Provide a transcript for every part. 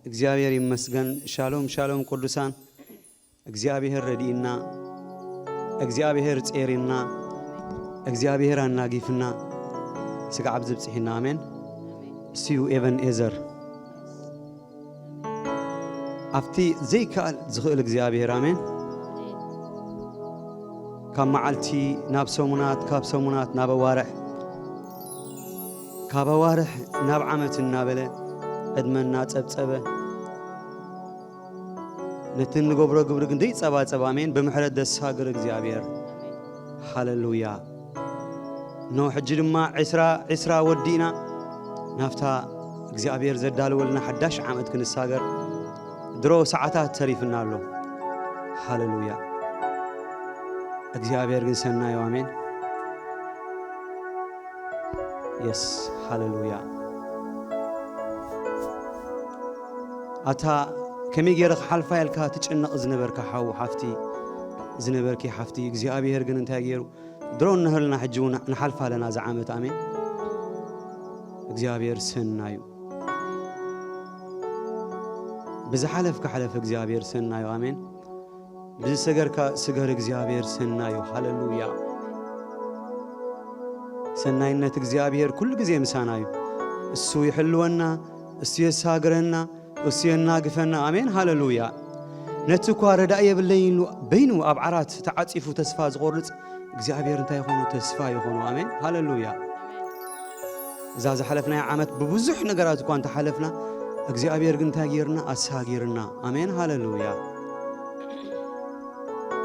እግዚኣብሔር ይመስገን። ሻሎም ሻሎም ቅዱሳን። እግዚኣብሔር ረዲእና፣ እግዚኣብሔር ጼሪና፣ እግዚኣብሔር ኣናጊፍና ስጋዕ ኣብዚ ብጽሒና። ኣሜን። እሱ እዩ ኤቨን ኤዘር። ኣብቲ ዘይከኣል ዝኽእል እግዚኣብሔር። ኣሜን። ካብ መዓልቲ ናብ ሰሙናት፣ ካብ ሰሙናት ናብ ኣዋርሕ፣ ካብ ኣዋርሕ ናብ ዓመት እናበለ ዕድመ እናጸብጸበ ነቲ እንገብሮ ግብሪ ግን ደይጸባጸብ። ኣሜን። ብምሕረት ደሳግር እግዚኣብሔር። ሃሌሉያ። እነሆ ሕጂ ድማ ዕስራ ዕስራ ወዲእና ናብታ እግዚኣብሔር ዘዳለወልና ሓዳሽ ዓመት ክንሳገር ድሮ ሰዓታት ተሪፍና ኣሎ። ሃሌሉያ። እግዚኣብሔር ግን ሰናዩ። ኣሜን። የስ። ሃሌሉያ። ኣታ ከመይ ገይረ ክሓልፋ ኢልካ ትጭነቕ ዝነበርካ ሓው ሓፍቲ፣ ዝነበርኪ ሓፍቲ፣ እግዚኣብሔር ግን እንታይ ገይሩ? ድሮ እንህልና ሕጂ እውን ንሓልፋ ኣለና እዛ ዓመት። ኣሜን። እግዚኣብሔር ሰናዩ። ብዝሓለፍካ ሓለፍ እግዚኣብሔር ሰናዩ። ኣሜን። ብዝሰገርካ ስገር እግዚኣብሔር ሰናዩ። ሃሌሉያ። ሰናይነት እግዚኣብሔር ኩሉ ግዜ ምሳና እዩ። እሱ ይሕልወና፣ እሱ የሳግረና፣ እሱ የናግፈና። ኣሜን። ሃሌሉያ። ነቲ እኳ ረዳኢ የብለይን ኢሉ በይኑ ኣብ ዓራት ተዓጺፉ ተስፋ ዝቖርጽ እግዚኣብሔር እንታይ ይኾኑ? ተስፋ ይኾኑ። ኣሜን። ሃሌሉያ። እዛ ዝሓለፍናያ ዓመት ብብዙሕ ነገራት እኳ እንተሓለፍና እግዚኣብሔር ግን እንታይ ገይርና? ኣሳጊርና። ኣሜን። ሃሌሉያ።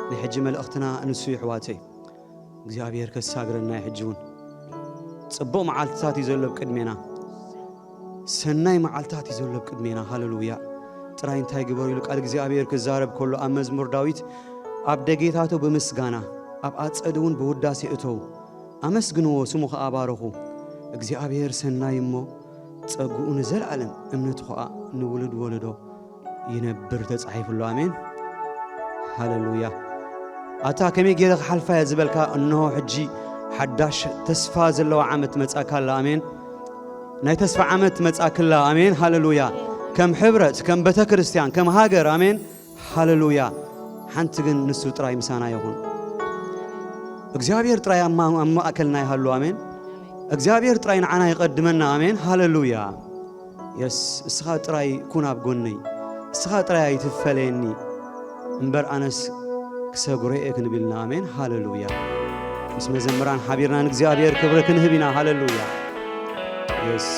ናይ ሕጂ መልእኽትና ንሱ እዩ ኣሕዋተይ። እግዚኣብሔር ከሳግረና እዩ። ሕጂ እውን ጽቡቕ መዓልትታት እዩ ዘሎ ኣብ ቅድሜና። ሰናይ መዓልትታት እዩ ዘሎ ኣብ ቅድሜና። ሃሌሉያ። ጥራይ እንታይ ግበሩ ኢሉ ቃል እግዚኣብሔር ክዛረብ ከሎ ኣብ መዝሙር ዳዊት፣ ኣብ ደጌታቱ ብምስጋና ኣብ ኣጸዱ እውን ብውዳሴ እተዉ፣ ኣመስግንዎ፣ ስሙ ኸኣ ባርኹ። እግዚኣብሔር ሰናይ እሞ ጸግኡ ንዘለኣለም፣ እምነቱ ኸኣ ንውሉድ ወለዶ ይነብር ተጻሒፉ ኣሎ። ኣሜን። ሃሌሉያ። ኣታ ከመይ ገይረ ክሓልፋ እየ ዝበልካ፣ እንሆ ሕጂ ሓዳሽ ተስፋ ዘለዋ ዓመት መጻካ ኣላ። ኣሜን። ናይ ተስፋ ዓመት መጻክላ። ኣሜን። ሃሌሉያ። ከም ሕብረት፣ ከም ቤተ ክርስቲያን፣ ከም ሃገር። ኣሜን። ሃሌሉያ። ሓንቲ ግን ንሱ ጥራይ ምሳና ይኹን። እግዚኣብሔር ጥራይ ኣብ ማ-፣ ኣብ ማእከልና ይሃሉ። ኣሜን። እግዚኣብሔር ጥራይ ንዓና ይቐድመና። ኣሜን። ሃሌሉያ። የስ፣ እስኻ ጥራይ ኩን ኣብ ጎነይ፣ እስኻ ጥራይ ኣይትፈለየኒ እምበር ኣነስ ክሰግሮ እየ ክንብል ኢና። ኣሜን። ሃሌሉያ። ምስ መዘምራን ሓቢርና ንእግዚኣብሔር ክብሪ ክንህብ ኢና። ሃሌሉያ። የስ።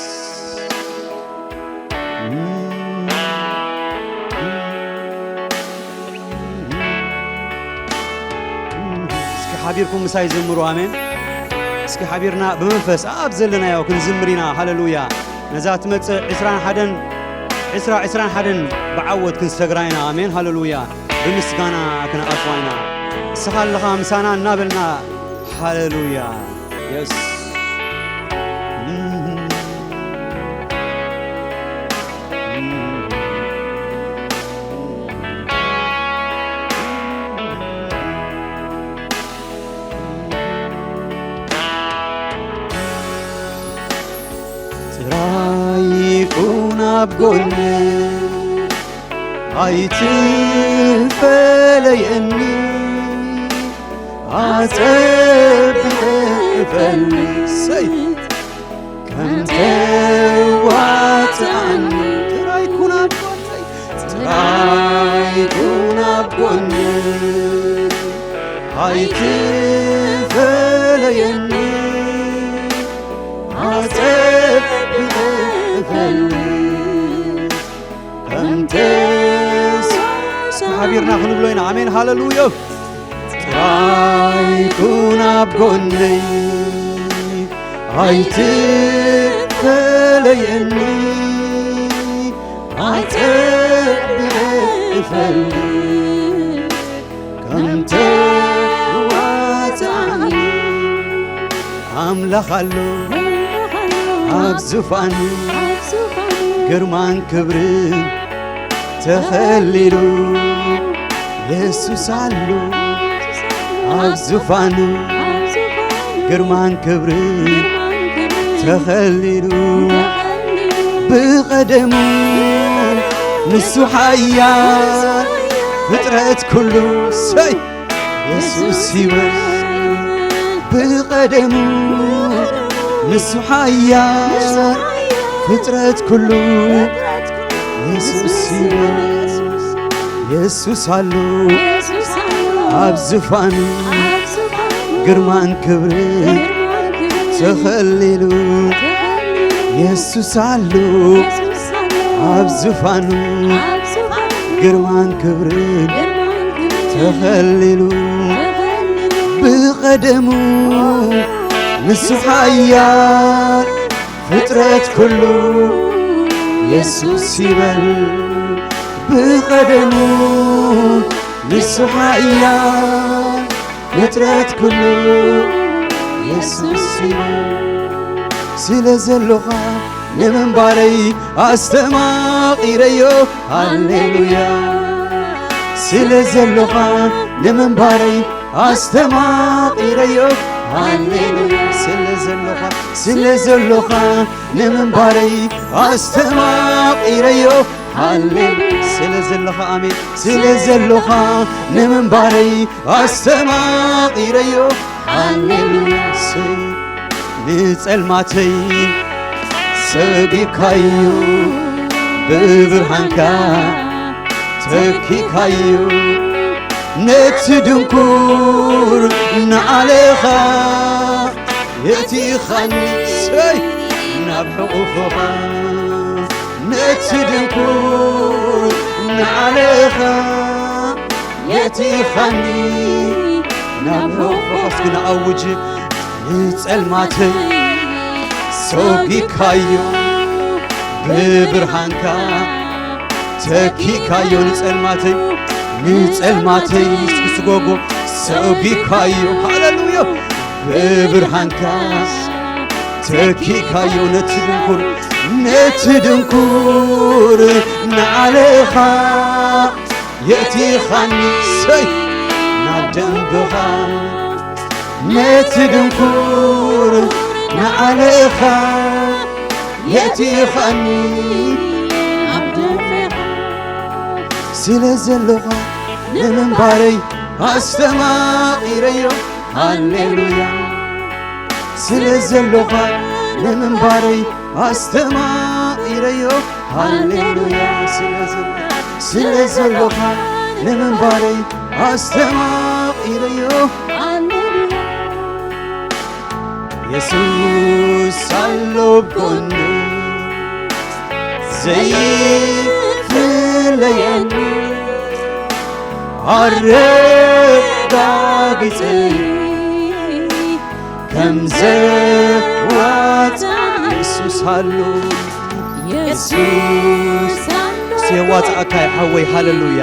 እስኪ ሓቢርኩም ምሳይ ዘምሩ። ኣሜን። እስኪ ሓቢርና ብመንፈስ ኣብ ዘለናዮ ክንዝምር ኢና። ሃሌሉያ። ነዛ ትመጽእ ዕስራን ሓደን፣ ዕስራ፣ ዕስራን ሓደን ብዓወት ክንሰግራ ኢና። ኣሜን። ሃሌሉያ። ብምስጋና ክንኣትዋ ኢና። እስኻ ኣለኻ ምሳና እናበልና። ሃሌሉያ። የስ። ጥራይ ኩን ኣብ ጎነይ፣ ኣይትፈለየኒ፣ ኣጸብቐ እፈልጥ ሰይ ከም ተዋጽኣኒ። ጥራይ ኩን ኣብ ጎነይ፣ ጥራይ ኩን ኣብ ጎነይ፣ ኣይትፈለየኒ፣ ኣጸብቐ እፈልጥ ከም ተስ-፣ ሓቢርና ክንብሎ ኢና። ኣሜን። ሃሌሉያ። ጥራይ ኩን ኣብ ጎነይ፣ ኣይትፈለየኒ፣ ኣጸብቐ እፈልጥ ከም ተዋጽኣኒ። ኣምላኽ ኣሎ ኣብ ዙፋኑ፣ ግርማን ክብርን ተኸሊሉ። የሱስ ኣሎ ኣብ ዙፋኑ፣ ግርማን ክብርን ተኸሊሉ። ብቐደሙ ንሱ ሓያል ፍጥረት ኩሉ ሰይ የሱስ ይበል ብቐደሙ ንሱ ሓያል ፍጥረት ኩሉ የሱስ ይበል የሱስ ኣሎ ኣብ ዝፋኑ ግርማን ክብርን ተኸሊሉ የሱስ ኣሎ ኣብ ዝፋኑ ግርማን ክብርን ተኸሊሉ ብቐደሙ ንሱ ሓያል ፍጥረት ኩሉ የሱስ ይበል ብቐደሙ ንሱ ሓያል ፍጥረት ኩሉ የሱስ ይበል ስለ ዘሎኻ ንምንባረይ ኣስተማቒረዮ ሃሌሉያ ስለ ዘሎኻ ንምንባረይ ኣስተማቒረዮ ሃሌሉያ ስለ ዘሎኻ ስለ ዘሎኻ ንምንባረይ ኣስተማቒረዮ ሃሌ ስለ ዘሎኻ ኣሜን ስለ ዘሎኻ ንምንባረይ ኣስተማቒረዮ ሃሌሉያ ንጸልማተይ ሰጊካዮ ብብርሃንካ ተኪካዮ ነቲ ድንኩር ንዓለኻ የእቲኻኒ ሰይ ናብ ሕቑፍኻ ነቲ ድንኩር ንዓለኻ የእቲኻኒ ናብ ሕቑፍኻ እስኪ ንኣውጅ ንጸልማተይ ሰጊካዮ ብብርሃንካ ተኪካዮ ንጸልማተይ ንጸልማተይ እስኪ ስጎጎ ሰጊካዮ ሃሌሉያ ብብርሃንካ ተኪካዮ ነቲ ድንኩር ነቲ ድንኩር ንዓለኻ የእቲኻኒ ሰይ ናብ ደንብኻ ነቲ ድንኩር ንዓለኻ የእቲኻኒ ስለ ዘሎኻ ንምንባረይ ኣስተማቒረዮ ሃሌሉያ ስለ ዘሎኻ ንምንባረይ ኣስተማቒረዮ ሃሌሉያ ስለ ዘሎኻ ስለ ዘሎኻ ንምንባረይ ኣስተማቒረዮ የሱስ ኣሎ ጎኒ ዘይፍለየኒ ኣረጋጊጸ ከም ዘዋጽኣ የሱስ ኣሎ የሱስ ኣሎ የዋጽኣካ ሓወይ ሃሌሉያ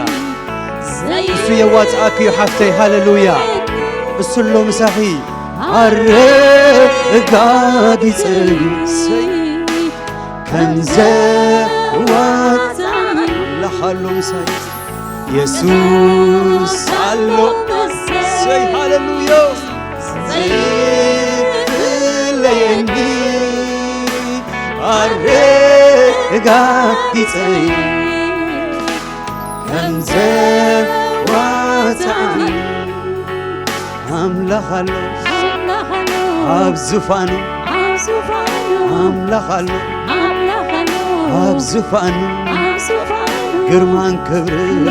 እሱ የዋጽኣክ እዩ ሓፍተይ ሃሌሉያ እሱ ኣሎ ምሳኺ ኣረጋጊጸ ከም ዘዋጽኣ ኣምላኽ ኣሎ ምሳይ የሱስ ኣሎ ሰይ ሃሌሉያ ዘይፍለየኒ ኣረጋጊጸ ከም ዘዋጽኣኒ ኣምላኽ ኣሎ ኣብ ዙፋኑ ኣምላኽ ኣሎ ኣብ ዙፋኑ ግርማን ክብርን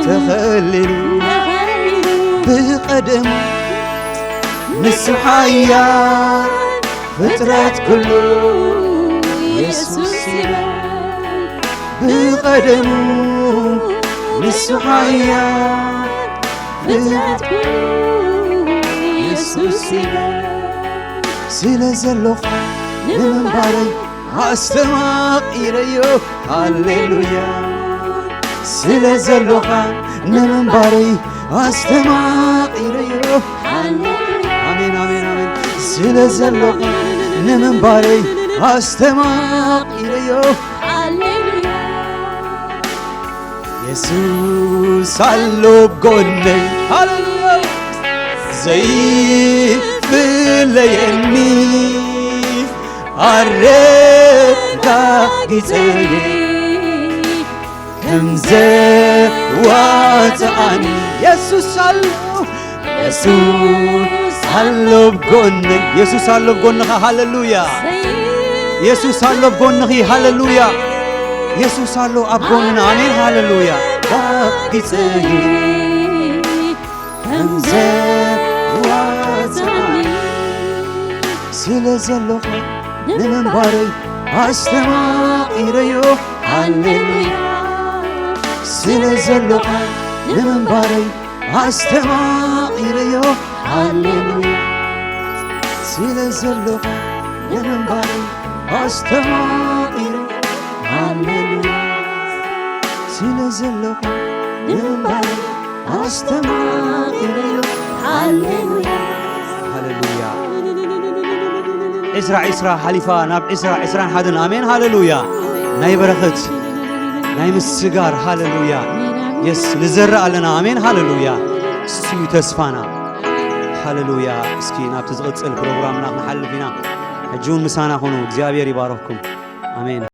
ተኸሊሉ ብቐደም ንሱ ሓያል ፍጥረት ኩሉ የሱስ ይበል ብቐደሙ ንሱ ሓያል ፍጥረት ኩሉ የሱስ ይበል ስለ ዘሎኻ ንምንባረይ ኣስተማቒረዮ ሃሌሉያ ስለ ዘሎኻ ንምንባረይ ኣስተማቒረዮ ሃሌሉያ ኣሜን ኣሜን ኣሜን ስለ ዘሎኻ ንምንባረይ ኣስተማቒረዮ ሃሌሉያ የሱስ ኣሎ ጎነይ ሃሌሉያ ዘይፍለየኒ ኣረጋጊጸየ ዘዋፅኣኒ የሱስ ኣሎ፣ የሱስ ኣሎ ኣብ ጎነይ፣ የሱስ ኣሎ ኣብ ጎንኻ። ሃሌሉያ። የሱስ ኣሎ ኣብ ጎንኺ። ሃሌሉያ። የሱስ ኣሎ ኣብ ጎንና። ኣሜን። ሃሌሉያ። ዳጊፀይ ከም ዘዋፅኣኒ ስለ ዘሎኻ ንምንባረይ ኣስተማቒረዮ። ሃሌሉያ። ስለ ዘሎኻ ንምንባረይ ኣስተማቒረዮ። ሃሌሉያ። ስለ ዘሎኻ ንምንባረይ ኣስተማቒረዮ። ሃሌሉያ። ስለ ዘሎኻ ንምንባረይ ኣስተማቒረዮ። ሃሌሉያ። ሃሌሉያ። ዕስራ ዕስራ ሓሊፋ ናብ ዕስራ ዕስራን ሓደን። ኣሜን። ሃሌሉያ። ናይ በረኸት፣ ናይ ምስጋር። ሃሌሉያ። የስ ንዘርእ ኣለና። ኣሜን። ሃሌሉያ። እሱ እዩ ተስፋና። ሃሌሉያ። እስኪ ናብቲ ዝቕጽል ፕሮግራምና ክንሓልፍ ኢና። ሕጂ እውን ምሳና ኹኑ። እግዚኣብሔር ይባረኽኩም። ኣሜን።